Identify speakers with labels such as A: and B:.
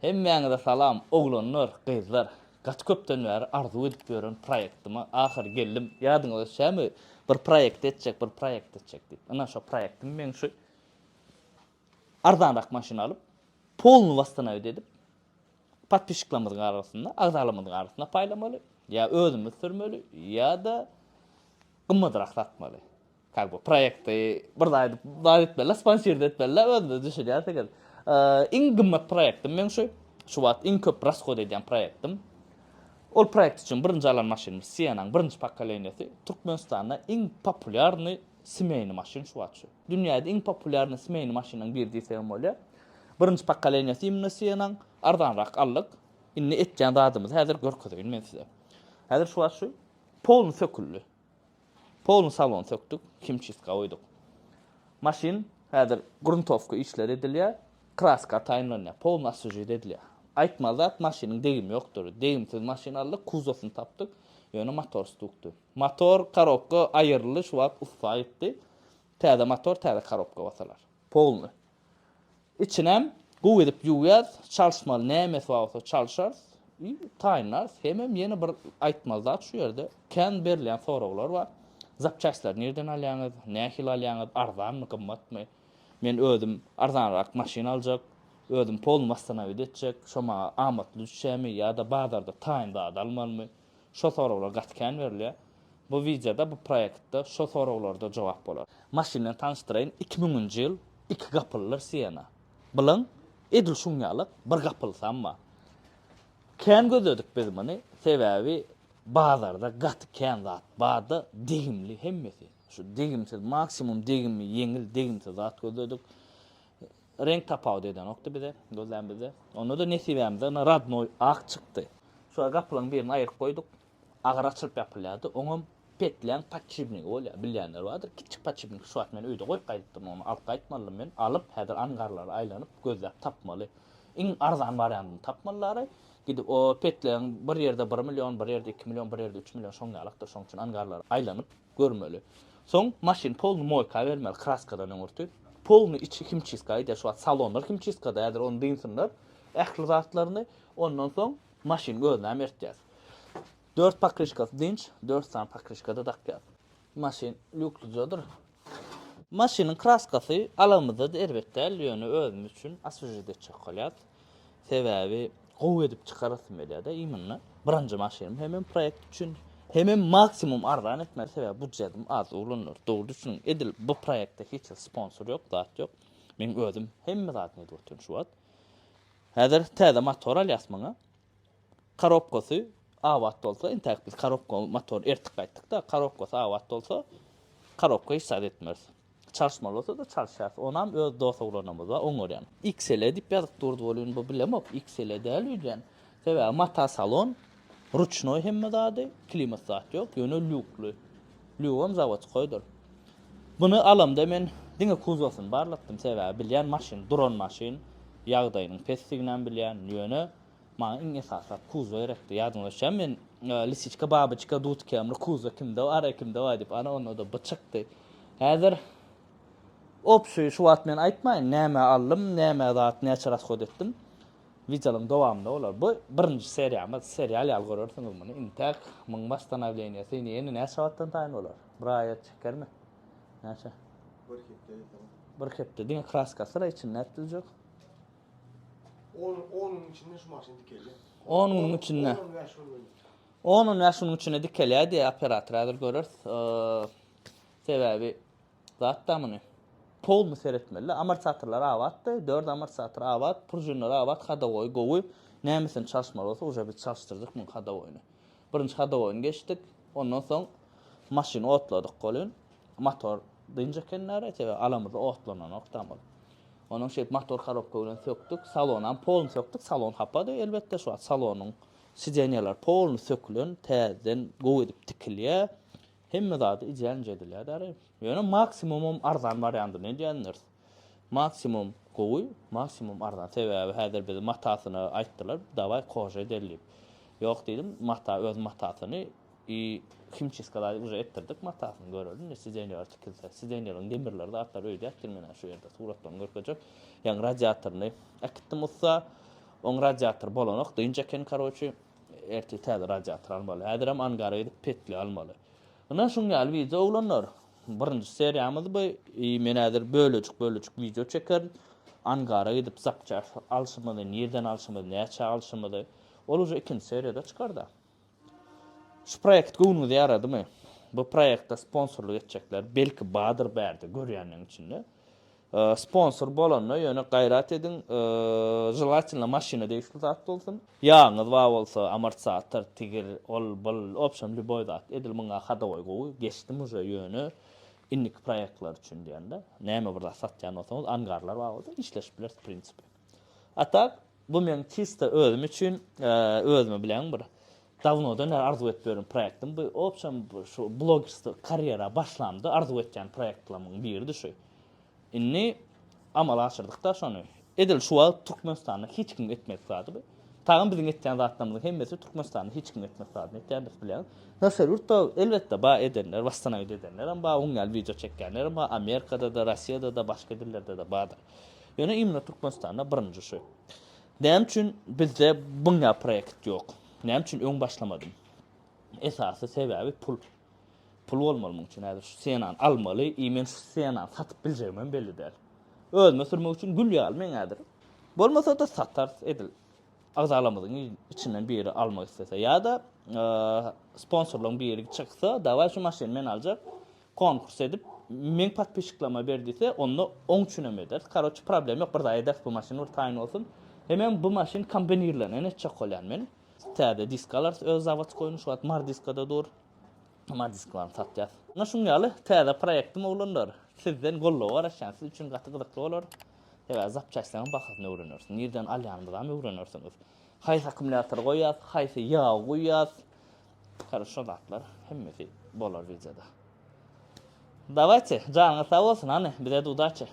A: Hemmäňize salam oglanlar, gyzlar. Gaty köpden bäri arzuw edip ýören proýektima ahyry geldim. Ýadyňyza düşýärmi? Bir proýekt etjek, bir proýekt etjek diýip. Ynha şo proýektim meň şu. Arzanrak maşyn alyp, polny wasstanawit edip, podpisçiklarymyzyň arasynda, agzalarymyzyň arasynda paýlamaly. Ýa özümiz sürmeli, ýa-da gymmadrak satmaly. Kak bu proýekti bir zat edip, zat etmeli, sponsirde etmeli, özüňiz düşünýärsiňiz. Iň gymmat proýektim meň şu. Şu wagt iň köp rashod edýän proýektim. Ol proýekt üçin birinji alan maşynymyz Sienna-nyň birinji pokoleniýasy. Türkmenistanda iň populýarnyý semeýny maşyn şu wagt şu. Dünýäde iň populýarnyý semeýny maşynlaryň biri diýsegem bolýar. Birinji pokoleniýasy imенно Sienna-nyň. Arzanrak aldyk. Indi etýän zadymyzy häzir görkezeýin men size. Häzir şu wagt şu polny söküldi. Polny salon sökdük, himçistka goýduk. Maşyn häzir gruntowka işleri edilýär, kraska taýynlanýar, polny oswežit edilýär. Aýtmaly zat maşynyň degimi ýokdur. Degimsiz maşyn aldyk, kuzosyny tapdyk, ýöne motor stukdy. Motor korobka aýyryldy, şu wagt ussa aýtdy. Täze motor, täze korobka basalar. Polny. Içinem gowy edip ýuwýas, çalyşmaly nämesi bar bolsa çalyşarys i taýynlarys. Hemem ýene bir aýtmaly zat şu ýerde kän berilýän soraglar bar. Zapçastlary nirden alýaňyz, nähili alýaňyz, arzanmy, gymmatmy? Men özüm arzanrak maşyn aljak, özüm polny wasstanawit etjek, şo maňa amatly düşýärmi ýa-da bazarda taýyn zat almalymy? Şo soraglar gaty kän berilýär. Bu wideoda bu proýektde şo soraglarda jogap bolar. Maşyn bilen tanyşdyraýyn 2000-nji ýyl iki gapylydyr Siena. Bylaň edil şuň ýalyk bir gapylysam bar. Kän gözledik biz muny sebäbi bazarda gaty kän zat barda degimli hemmesi. Şu degimsiz maksimum degimi ýeňil degimsiz zat gözledik. Reňk tapawut edenokdy bize gözlänimizde. Onda-da nesibämize ynha radnoý ak çykdy. Şu gapylaryň birini aýyryp goýduk. Agyr açylyp ýapylýardy. Oňam petleň podşipnigi bolýar. Bilýänler bardyr. Kiçjik podşipnik şu wagt men öýde goýup gaýdypdyryn. Ony alyp gaýtmalydym men. Alyp, häzir angarlara aýlanyp, gözläp tapmaly. Iň arzan wariantyny tapmalylar. Gidip o petleň bir ýerde bir million, bir ýerde iki million, bir ýerde üç million şoň ýalakdyr. Şoň üçin angarlara aýlanyp görmeli. Soň maşyny polny moýka bermeli kraskadan öňürti. Polny içi himçistka gidýär. Şu wagt salonlar himçistkada häzir ony dynsynlar. Ähli zatlaryny. Ondan soň Maşynyň özünem ertýäs. Dört pokryşkasy dynç, dört sany pokryşka-da dakýas. Maşyn lýuklyjadyr. Maşynyň kraskasy alamyzda-da erbet däl, ýöne özümiz üçin oswežit etjek bolýas. Sebäbi gowy edip çykarasym gelýär-de imенно. Birinji maşynym hemem proýekt üçin, hemem maksimum arzan etmeli, sebäbi budjetim az oglanlar. Dogry düşüniň, edil bu proýektde hiç hili sponsor ýok, zat ýok. Meň özüm hemme zadyny edip otyryn şu wagt. Häzir täze motor alýas muňa. Korobkasy abat bolsa, intäk biz korobka motory ertip gaýtdyk-da, korobkasy abat bolsa, korobka hiç zat etmeris. Çalyşmaly bolsa-da çalyşýarys. Onam öz dos oglanymyz bar, oňarýan. XL diýip ýazyp durdy welin bu bilemok, XL däl öýdýän. Sebäbi mata salon, ruçnoý hemme zady, klimat zat ýok, ýöne lýukly. Lýugam zawodskoýdyr. Muny alamda men diňe kuzowyny barlatdym, sebäbi bilýän maşyn duran maşyn, ýagdaýynyň pesdiginem bilýän, ýöne maňa iň esasy zat kuzow gerekdi. Ýadyňyza düşýärmi men lisiçka babyçka dud kemri kuzow kimde bar-a kimde bar diýip, ana onda-da bu çykdy. Häzir obşi şu wagt men aýtmaýyn näme aldym, näme zat näçe rashod etdim. Wideolaryň dowamynda bolar. Bu birinji seriýamyz, serial ýaly görersiňiz muny. Intäk muň wasstanowleniýasy indi ýene näçe wagtdan taýyn bolar? Bir aýa çekermi? Näçe?
B: Bir hepde ýeter.
A: Bir hepde. Diňe kraskasyra içini nädip düzjek?
B: 10 10 günüň içinde şu maşyn dikelýär.
A: 10 günüň içinde.
B: 10-15 gün.
A: 10-15 günüň içinde dikelýär diýýär operator. Häzir göreris. Sebäbi Zatda muny polny seretmeli. Amortizatorlar abatdy. Dört amortizator abat, pružinler abat, hodowoý gowy. Nämesini çalyşmaly bolsa uje biz çalyşdyrdyk muň hodowoýyny. Birinji hodowoýyny geçdik. Ondan soň maşyny otladyk welin motor dynç eken näre, sebäbi alamyzda otlananok da ol. Onuň şeýdip motor korobka bilen sökdük. Salonam polny sökdük. Salon hapady elbetde şu wagt salonyň sidenýalar polny sökülen, täzeden gowy edip tikilýär. Hemme zady idealnyja edilýär däri. Ýöne maksimumam arzan wariandyny edýändiris. Maksimum gowy, maksimum arzan. Sebäbi häzir bizi matasyna aýtdylar, dawaý koža edeli diýip. Ýok diýdim, mata öz matasyny i himçistka zady uje etdirdik matasyny göreli indi sidenýalar tikilse. Sidenýalaryň demirleri zatlar öýde äkitdim men şu ýerde suratlaryny görkezjek. Ýaňy radiatoryny äkitdim ussa. Oň radiatory bolanok, dynç eken karoçi. Ertir täze radiator almaly. Häzirem angara gidip petli almaly. Ynha şuň ýaly wideo oglanlar. Birinji seriýamyz bu. I men häzir bölejik bölejik wideo çekerin. Angara gidip zapças alşymyzy, nirden alşymyzy, näçä alşymyzy. Ol uje ikinji seriýada çykarda. Şu proýekt göwnüňize ýaradymy? Bu proýektde sponsorlyk etjekler belki bardyr bärde görýänleň içinde. Sponsor bolanda ýöne gaýrat ediň, želatelno maşyna degişli zat bolsun. Ýagyňyz bar bolsa amortizator, tigir, ol bul, obşem lýuboý zat. Edil muňa hadowoý gowy, geçdim uje ýöne indiki proýektler üçin diýende. Näme bir zat satýan bolsaňyz angarlar bar bolsa işleşip bileris prinsipi. A tak bu meň çisto özüm üçin özüme bilen bir dawnodan bäri arzuw edip ýören proýektim bu. Obşem şu blogerstwo karýera başlamda arzuw etýän proýektlerimiň biridi şu. Indi amala aşyrdykda şony. Edil şu wagt Türkmenistanda hiç kim etmedik zady bu. Tagam biziň etýän zatlarymyzyň hemmesi Türkmenistanda hiç kim etmedik zadyny etýändiris bilýäňiz. Daşary ýurtda elbetde bar edenler, wastanawit edenler hem bar, oň ýaly wideo çekýänler hem bar, Amerikada-da, Rossiýada-da, başga dillerde-de bardyr. Ýöne imенно Türkmenistanda birinji şu. Näme üçin bizde buňa proýekt ýok? Näme üçin öň başlamadym? Esasy sebäbi pul. Pul bolmaly muň üçin. Häzir şu Sienany almaly, i men şu Sienany satyp biljegim hem belli däl. Özüme sürmek üçin gül ýaly meň häzir. Bolmasa-da satarys edil agzalarymyzyň içinden biri almak islese ýa-da sponsorlaryň biri çyksa, dawaý şu maşyny men aljak, konkurs edip meň podpisçiklama ber diýse, onda oň üçinem ederis. Karoçe problem ýok, bir zat ederis bu maşyn bir taýyn bolsun. Hemem bu maşyn kombinirlenen etjek bolýan men. Täze disk alarys öz zawodskoýyny, şu wagt Mardiskada dur. Mardisklaryny satýas. Ine şuň ýaly täze proýektim oglanlar. Sizden goldawa garaşýan, siz üçin gaty gyzykly bolar. Sebäbi zapçastlaryň bahasyny öwrenersiň, nirden alýanymyzam öwrenersiňiz. Haýsy akkumulýatory goýýas, haýsy ýagy guýýas. Karoç şo zatlar hemmesi bolar wideoda. Dawayte, janyňyz sag bolsun hany, bize-de udaçi.